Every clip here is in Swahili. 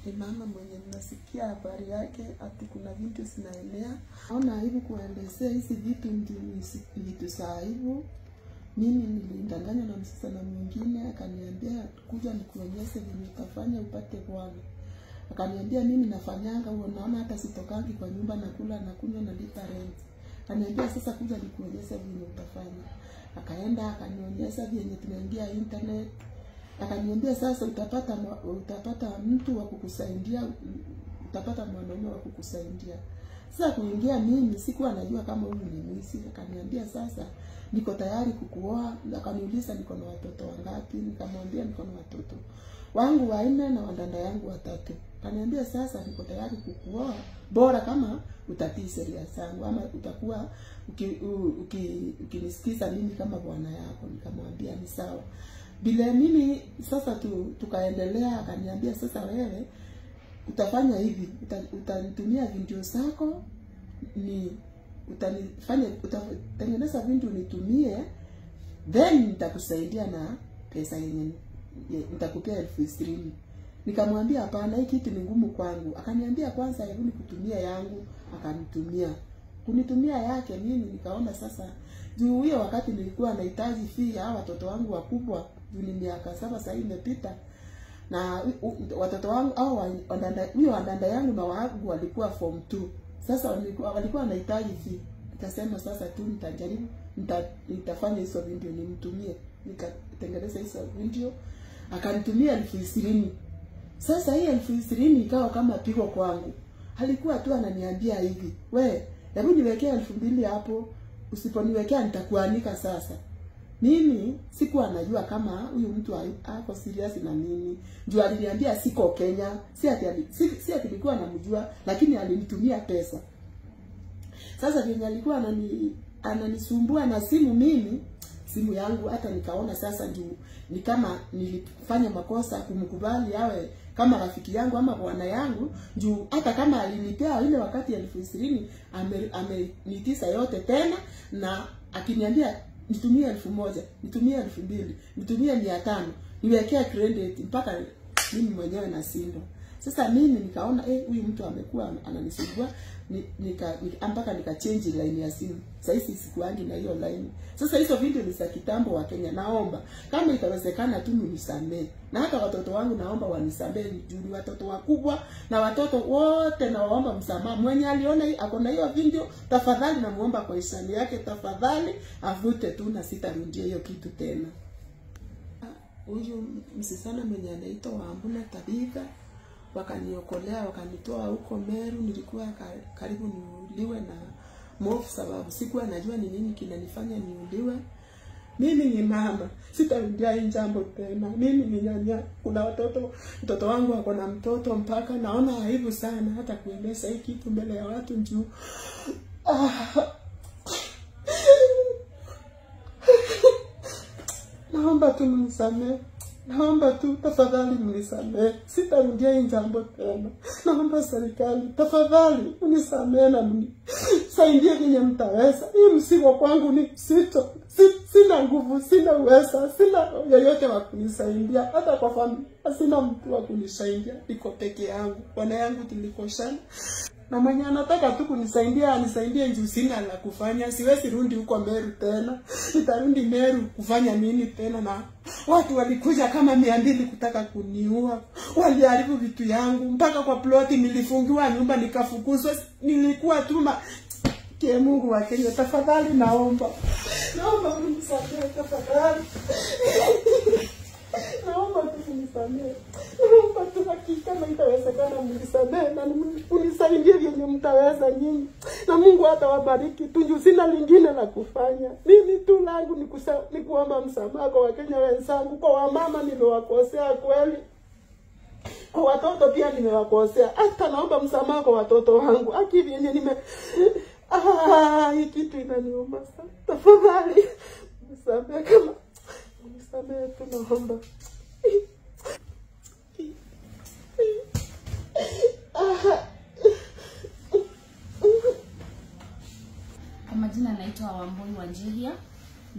Ni mama mwenye nasikia habari yake ati kuna vitu zinaenea. Naona aibu kuelezea hizi vitu, ndio vitu za aibu. Mimi nilidanganywa na msichana mwingine, akaniambia kuja nikuonyeshe vile utafanya upate bwana. Akaniambia mimi nafanyanga huo, naona hata sitokangi kwa nyumba, nakula na kunywa na lipa rent. Akaniambia sasa kuja nikuonyeshe vile utafanya. Akaenda akanionyesha vile tunaingia internet. Akaniambia sasa utapata mtu wa kukusaidia, utapata mwanaume wa kukusaidia. Sasa kuingia mimi sikuwa najua kama huyu ni mwizi. Akaniambia sasa niko tayari kukuoa. Akaniuliza niko na watoto wangapi, nikamwambia niko na watoto wangu 4 na wadada yangu 3. Akaniambia sasa niko tayari kukuoa, bora kama utatii sheria zangu ama utakuwa ukinisikiza mimi kama bwana yako. Nikamwambia ni sawa. Bila mimi sasa tukaendelea. Akaniambia sasa wewe utafanya hivi, utanitumia video zako, ni utanifanya utatengeneza video nitumie, then nitakusaidia na pesa yenye nitakupea 20,000. Nikamwambia hapana, hii kitu ni ngumu kwangu. Akaniambia kwanza hebu nikutumia yangu. Akanitumia. Kunitumia yake mimi nikaona sasa juu hiyo wakati nilikuwa nahitaji fee ya watoto wangu wakubwa, juu ni miaka 7 sasa imepita. Na watoto wangu au huyo wadada yangu na wangu walikuwa form 2. Sasa walikuwa wanahitaji fee. Nikasema sasa tu nitajaribu, nitafanya hizo video nimtumie. Nikatengeneza hizo video, akanitumia 20,000. Sasa hii 20,000 ikawa kama pigo kwangu. Alikuwa tu ananiambia hivi, we, hebu niwekee 2,000 hapo, usiponiwekea nitakuanika sasa. Mimi sikuwa najua kama huyu mtu ako serious na mimi. Juu aliniambia siko Kenya, si ati nilikuwa namjua, lakini alinitumia pesa. Sasa vyenye alikuwa ananisumbua na simu mimi, simu yangu hata nikaona sasa juu ni kama nilifanya makosa kumkubali awe kama rafiki yangu ama bwana yangu, juu hata kama alinipea ile wakati 20,000 amenitisa yote tena, na akiniambia nitumie 1,000, nitumie 2,000, nitumie 500, niwekea credit mpaka mimi mwenyewe nashindwa. Sasa mimi nikaona huyu mtu amekuwa ananisumbua, mpaka nika change line ya simu. Sasa hizi sikuangi na hiyo line. Sasa hizo video ni za kitambo wa Kenya. Naomba kama itawezekana tu mnisamee. Na hata watoto wangu naomba wanisamee, juu ni watoto wakubwa na watoto wote nawaomba msamaha. Mwenye aliona ako na hiyo video, tafadhali namuomba kwa hisani yake, tafadhali avute tu na sitarudia hiyo kitu tena. Huyu msichana mwenye anaitwa Wambuna Tabitha wakaniokolea, wakanitoa huko Meru. Nilikuwa karibu niuliwe na mofu sababu sikuwa najua ni nini kinanifanya niuliwe. Mimi ni mama, sitarudia hii jambo tena. Mimi ni nyanya, kuna watoto, mtoto wangu ako na mtoto, mpaka naona aibu sana hata kueleza hii kitu mbele ya watu juu. Naomba tu mnisamee. Naomba tu tafadhali mnisamee. Sitarudia hii jambo tena. Naomba serikali tafadhali unisamee na mnisaidie vyenye mtaweza. Hii msiba kwangu ni mzito. Sina nguvu, sina uweza, sina yeyote wa kunisaidia. Hata kwa familia sina mtu wa kunisaidia. Niko peke yangu. Bwana yangu tulikoshana. Na mwenye anataka tu kunisaidia anisaidie juu sina la kufanya. Siwezi rudi huko Meru tena. Nitarudi Meru kufanya nini tena? Na watu walikuja kama 200 kutaka kuniua. Waliharibu vitu yangu mpaka kwa ploti nilifungiwa nyumba nikafukuzwa. Nilikuwa tu ke Mungu wa Kenya, tafadhali naomba. Naomba mnisaidie tafadhali. Naomba tu mnisamehe. Naomba tu hakika kama itawezekana mnisamehe na mnisaidie vyenye mtaweza nyinyi. Na Mungu atawabariki tu juu sina lingine la kufanya. Mimi tu langu ni kuomba msamaha kwa Wakenya wenzangu, kwa wamama niliowakosea kweli. Kwa watoto pia nimewakosea. Hata naomba msamaha kwa watoto wangu. Haki vyenye nime hii kitu inaniuma sana. Tafadhali mnisamehe kama mnisamehe tu naomba. Kwa majina naitwa Wambui Wanjihia,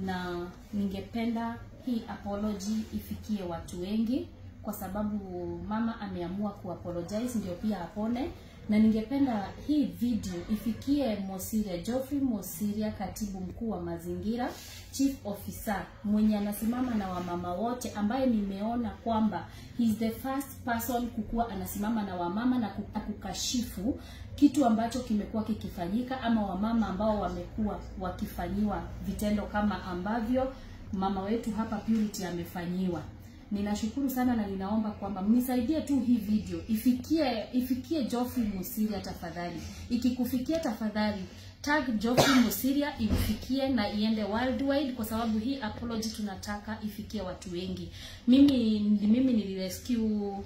na ningependa hii apology ifikie watu wengi kwa sababu mama ameamua kuapologize ndio pia apone, na ningependa hii video ifikie Mosiria, Geoffrey Mosiria, katibu mkuu wa mazingira, chief officer mwenye anasimama na wamama wote, ambaye nimeona kwamba he is the first person kukua anasimama na wamama na kukashifu kitu ambacho kimekuwa kikifanyika, ama wamama ambao wamekuwa wakifanyiwa vitendo kama ambavyo mama wetu hapa Purity amefanyiwa. Ninashukuru sana na ninaomba kwamba mnisaidie tu hii video ifikie Geoffrey Mosiria tafadhali. Ikikufikia tafadhali tag Geoffrey Mosiria ifikie na iende worldwide, kwa sababu hii apology tunataka ifikie watu wengi. Mimi nilirescue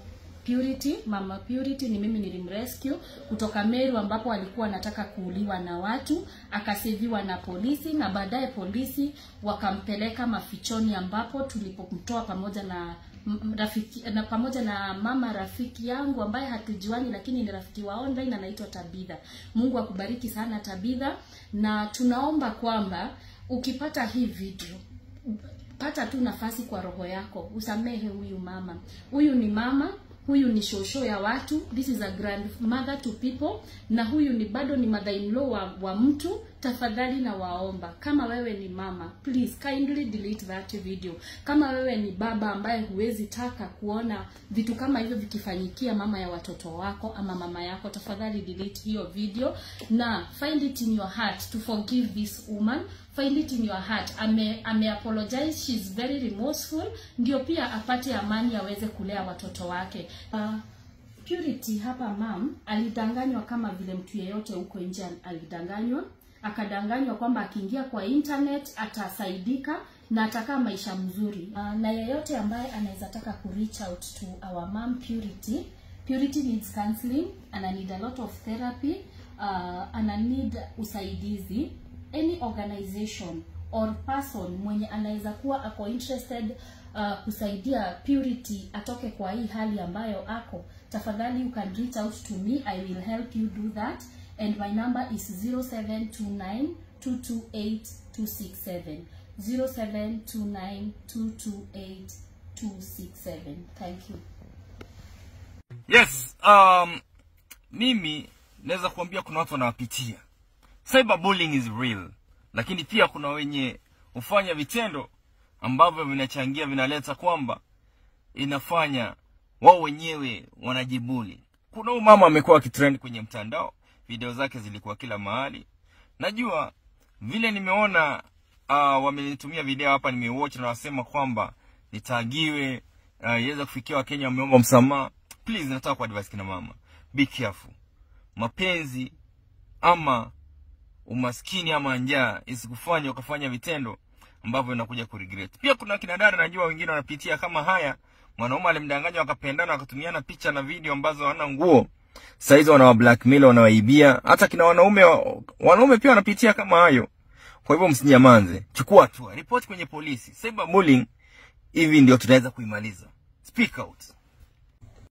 Purity, mama Purity ni mimi nilimrescue kutoka Meru ambapo alikuwa anataka kuuliwa na watu, akaseviwa na polisi na baadaye polisi wakampeleka mafichoni ambapo tulipomtoa pamoja na rafiki na pamoja na mama rafiki yangu ambaye hatujuani lakini ni rafiki wa online anaitwa Tabitha. Mungu akubariki sana Tabitha, na tunaomba kwamba ukipata hii video pata tu nafasi kwa roho yako usamehe huyu mama. Huyu ni mama, huyu ni shosho ya watu, this is a grandmother to people, na huyu ni bado ni mother in law wa mtu. Tafadhali na waomba, kama wewe ni mama, please kindly delete that video. Kama wewe ni baba ambaye huwezi taka kuona vitu kama hivyo vikifanyikia mama ya watoto wako ama mama yako, tafadhali delete hiyo video na find it in your heart to forgive this woman. Find it in your heart. Ame apologize, she's very remorseful, ndio pia apate amani aweze kulea watoto wake. Purity hapa mam alidanganywa kama vile mtu yeyote huko nje alidanganywa. Akadanganywa kwamba akiingia kwa internet atasaidika na atakaa maisha mzuri. Na yeyote ambaye anaweza taka ku reach out to our mom Purity, Purity needs counseling, ana need a lot of therapy, ana need usaidizi. Any organization or person mwenye anaweza kuwa ako interested kusaidia Purity atoke kwa hii hali ambayo ako, tafadhali you can reach out to me, I will help you do that. And my number is 0729 228 267. 0729 228 267. Thank you. Yes, mimi naweza kuambia kuna watu wanawapitia. Cyberbullying is real. Lakini pia kuna wenye hufanya vitendo ambavyo vinachangia, vinaleta kwamba inafanya wao wenyewe wanajibuli. Kuna huyu mama amekuwa akitrend kwenye mtandao, video zake zilikuwa kila mahali. Najua vile nimeona wamenitumia video hapa, nimewatch na wasema kwamba nitagiwe iweze kufikia Wakenya wameomba msamaha. Please, nataka ku advise kina mama, be careful. Mapenzi ama umaskini ama njaa isikufanye ukafanya vitendo ambavyo unakuja ku regret. Pia kuna kina dada najua wengine wanapitia kama haya, mwanaume alimdanganya wakapendana wakatumiana picha na video ambazo hawana nguo. Sasa hizo wanawa blackmail, wanawaibia. Hata kina wanaume pia wanapitia kama hayo. Kwa hivyo msinyamanze, chukua hatua, report kwenye polisi. Cyberbullying hivi ndio tunaweza kuimaliza. Speak out.